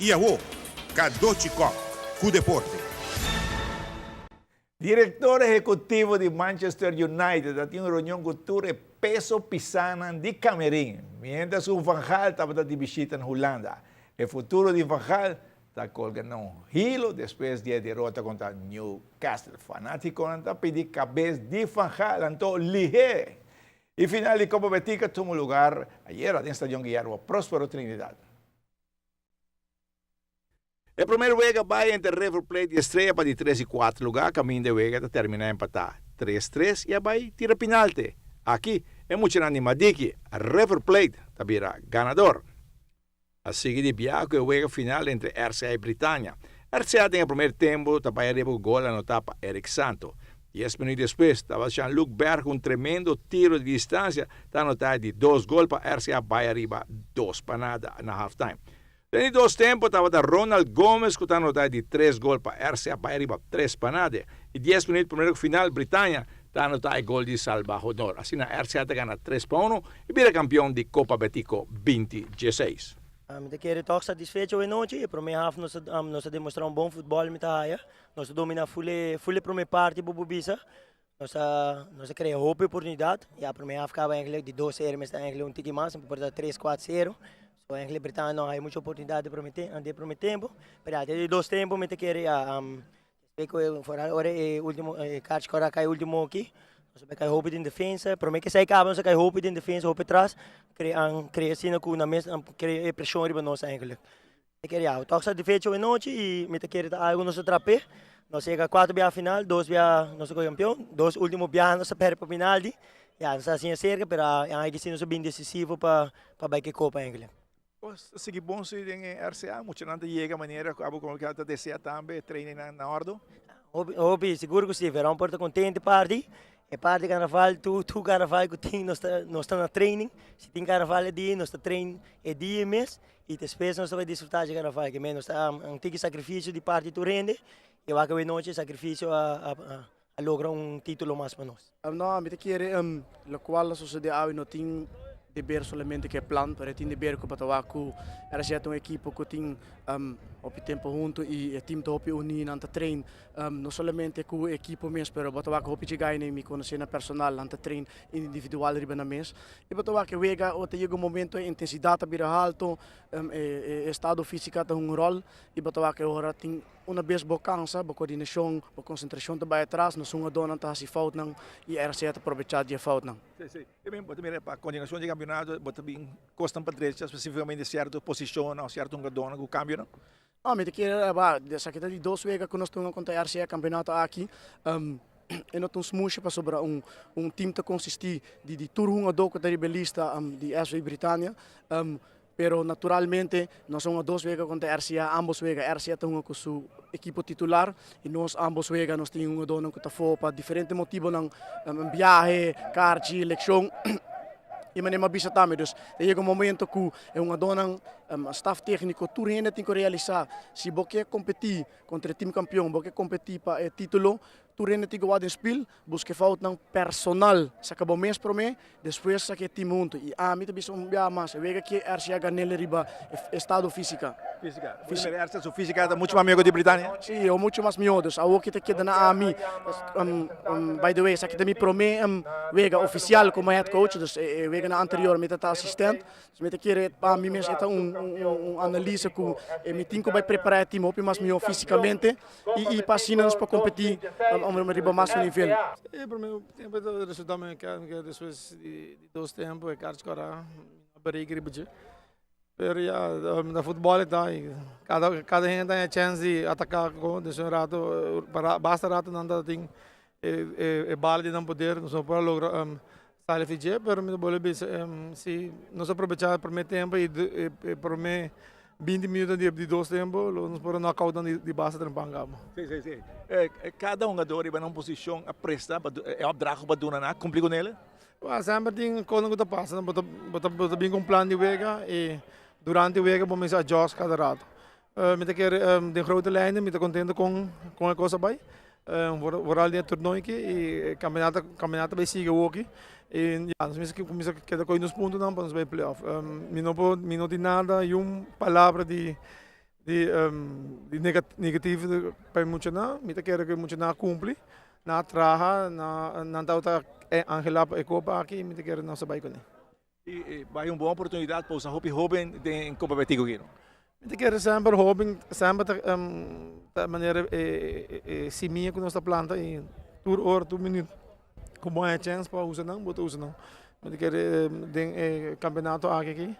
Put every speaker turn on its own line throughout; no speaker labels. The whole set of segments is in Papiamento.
I awo, Cadochi Kock ku deporte.
Direktor ehekutivo di Manchester United a tin un reunion ku tur e peso pisanan di Camerin, mientras ku Van Gaal tabata di bishita na Hulanda. E futuro di Van Gaal ta kolga na un hilo despues di e derota kontra Newcastle. Fanatikonan ta pidi kabes di Van Gaal, anto lihé! E final di Copa Betica a tuma lugar ayera den Stadion Guillermo Prospero Trinidad. E primer wega bai entre River Plate i Estrella pa di tres i kuater lugá, kaminda e wega ta terminá empatá tres tres i a bai tira pinalte. Aki e muchanan di Madiki, River Plate, ta bira ganador. A sigui di biaha ku e wega final entre RCA i Britania. RCA den e primer tempu ta bai ariba ku gol anotá pa Eric Santo. Dies minuut despues tabata Jean-Luc Berg ku un tremendo tiro di distansia ta anotá e di dos gol pa RCA bai ariba dos pa nada na halftime. Den di dos tempo tabata Ronald Gomes ku ta anota e di tres gol pa RCA bai riba tres pa nada. I dies minuut promé ku final Britania ta anota e gol di salba honor. Asina RCA ta gana 3-1 i bira kampion di Kopa Betico 2016.
Mi ta kere tòg satisfecho awe nochi. E promé haf nos a nos a demostrá un bon futbòl mi ta haya. Nos a dominá ful e ful e promé parti bo por bisa. Nos a nos a krea hopi oportunidat. Ya promé haf kaba eigenlijk di dos sero mester eigenlijk un tiki mas, por ta tres kuater sero. So eigenlijk Britania no haya mucho oportunidat den promé den promé tempo. Pero ya den di dos tempo mi ta kere ya despues ku foral ora e ultimo e kachi kora a kai ultimo aki, nos a bai kai hopi den defensa. Promé ku esei kaba nos a kai hopi den defensa, hopi tras, krea krea asina ku nan mes krea e preshon riba nos eigenlijk. Mi kere ya tòg satisfecho e nochi i mi ta kere ta algu nos a trap'é. Nos a yega kuater biaha final, dos biaha nos a kohe kampion, dos ultimo biaha nos a pèrdè pa penalti. Ya nos a siña serka pero e aña aki si nos a bin desisivo pa pa bai ku e kopa enkele.
Kos ta sigui bon si den e RCA? Muchanan ta yega manera ku abo komo ke ta desea tambe e trainingnan na òrdu?
Hopi, hopi, sigur ku si. Verón por ta kontento parti. E parti karnaval, tur tur karnaval ku tin nos ta nos ta na training. Si tin karnaval e dia nos ta train e dia mes. I despues nos ta bai disfrutá dje karnaval ke men nos ta un tiki sakrifisio di parti tur hende i wak awe nochi e sakrifisio a a logra un titulo mas pa nos.
No, mi ta kere lokual a sosodé awe no tin deber solamente ku e plan, pero e tin deber ku bo ta wak ku RCA ta un ekipo ku tin hopi tempu huntu i e tim ta hopi uní, nan ta train no solamente ku e ekipo mes, pero bo ta wak hopi dje gainan mi konosé na personal, nan ta train individual riba nan mes. I bo ta wak e wega ora ta yega un momento e intensidat ta bira halto, e estado físika ta hunga un ròl i bo ta wak e ora tin una bes bo kansa, bo koordinashon, bo konsentrashon ta bai atras, nos hungadónan ta hasi foutnan i RCA ta probechá di e foutnan.
Sí, sí. I bin bo ta mira pa kontinuashon di e kampionato bo ta bin kosnan pa drecha spesífikamente sierto posishonnan òf sierto hungadónan ku kambionan?
No, mi ta kere ba, esaki ta di dos wega ku nos tuma kontra RCA kampionato aki. E no ta un smusha pasobra un un team ta konsistí di di tur hungadó ku ta riba e lista di SV Britannia. Pero naturalmente nos a hunga dos wega kontra RCA, ámbos wega RCA ta hunga ku su ekipo titular i nos ámbos wega nos tin hungadónan ku ta afó pa diferente motibonan, biahe, karchi, lekshon. I manera mi a bisa tambe, dus ta yega un momento ku e hungadónan, staf tékniko, tur hende tin ku realisá si bo ke kompetí kontra e tim kampion, bo ke kompetí pa e título, tur hende tin ku wak den spil, buska e foutnan personal, saka bo mes promé, despues saka e tim huntu. I ami ta bisa un biaha mas, e wega aki RCA gan'el riba e estado físika.
Físika. Físika. RCA su físika ta muchu mas mihó ku di Britania?
Sí, e muchu mas mihó. Dus awor ki ta keda na ami. By the way, esaki ta mi promé wega ofisial komo head coach, dus e weganan anterior mi ta ta asistent. Dus mi ta kere pa mi mes e ta un un analisa ku mi tin ku bai prepará e tim hopi mas mihó físikamente i i pa asina nos por kompetí riba mas un nivel.
E promé tempu e resultado mi ke despues di dos tempu e karchi kòrá mi no a bereik riba dje. Pero ya na futbòl e ta kada kada hende ta haña chèns di ataká despues un rato basta rato nan ta tin e bala den nan poder nos no por a logra sali fi dje pero mi ta bolbe bisa si nos a probechá e promé tempu i e promé 20 minuto di dos tempu lo nos por a knockout nan di basta trempan kaba.
Sí, sí, sí. Kada hungador riba nan posishon a presta pa e opdracht ku bo a duna nan a kumpli ku nel?
Well, semper tin kosnan ku ta pasa. Bo ta bo ta bo ta bin ku un plan di wega i durante wega bo mester adjust kada rato. Mi ta kere den grote lijnen mi ta kontento kon kon e kos a bai. Vooral den e torneo aki i e kampionato kampionato bai sigui awoki i ya nos mester kuminsa keda kohe nos puntonan pa nos bai play off. Mi no por mi no tin nada yun palabra di. di di negativo pa e muchanan, mi ta kere ku e muchanan a kumpli, nan a traha, nan tabata anhelá pa e kopa aki i mi ta kere nos a bai kuné.
I bai un bon oportunidat pa usa hopi hóben den Kopa Betico aki no?
Mi ta kere semper hóben semper ta ta manera e simia ku nos ta planta i tur ora tur minüt ku bo haña chèns pa usa nan bo ta usa nan. Mi ta kere den e kampeonato aki aki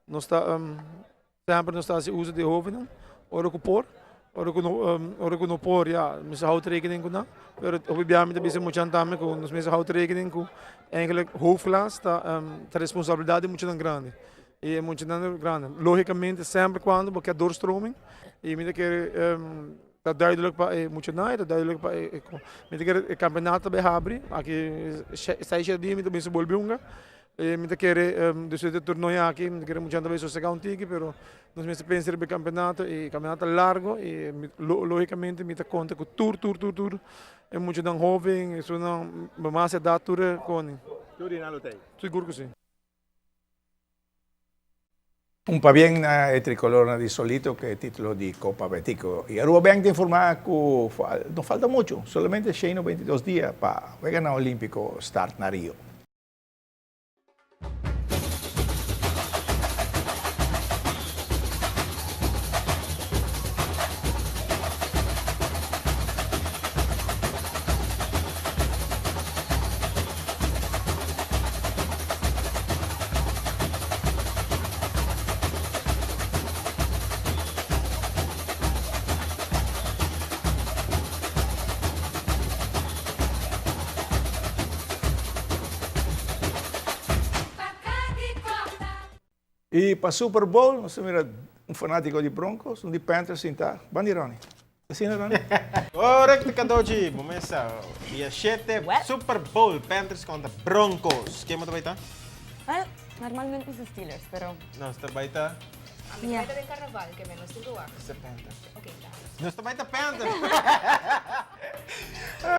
nos ta Semper nos ta hasi uso di e hobennan ora ku por, ora ku no ora ku no por ya mester houdt rekening ku nan, pero hopi bia mi ta bisa muchanan tambe ku nos mester houdt rekening ku eigenlijk hoofdklas ta ta responsabilidat di muchanan grandi i e muchanan grandi logikamente semper kuando bo ke doorstroming i mi ta kere ta duidelijk pa e muchanan i ta duidelijk pa e mi ta kere e kampeonato ta bai habri aki seis shete dia mi ta bisa bolbe hunga. E mi ta kere despues di e torneo aki mi ta kere mucha hende ta bay sosega un tiki pero nos mester pensa riba e campeonato y e campeonato ta largo y logicamente mi ta conta cu tur tur tur tur e muchanan hoben esunnan mas edad tur e koning.
Tur di nan lo ta ey?
Sigur cu si.
Un pabien na e tricolornan di Solito cu e titulo di Copa Betico. Y Aruba Bank ta informa cu no falta mucho, solamente 192 dia pa Weganan Olimpico start na Rio. Y pa Super Bowl nos ta mira un fanatico di Broncos, un di Panthers sinta. Bandi Ronnie. Asina Ronnie?
Correcto Cadochi, bo mesa dia shete Super Bowl Panthers contra Broncos. Ken bo ta bai ta?
Well, normalmente mi sa Steelers, pero.
Nos ta bai ta.
Ami ta bai ta den carnaval, ke men nos tin ku wak.
Nos ta Panthers.
Ok, ta.
Nos ta bai ta Panthers.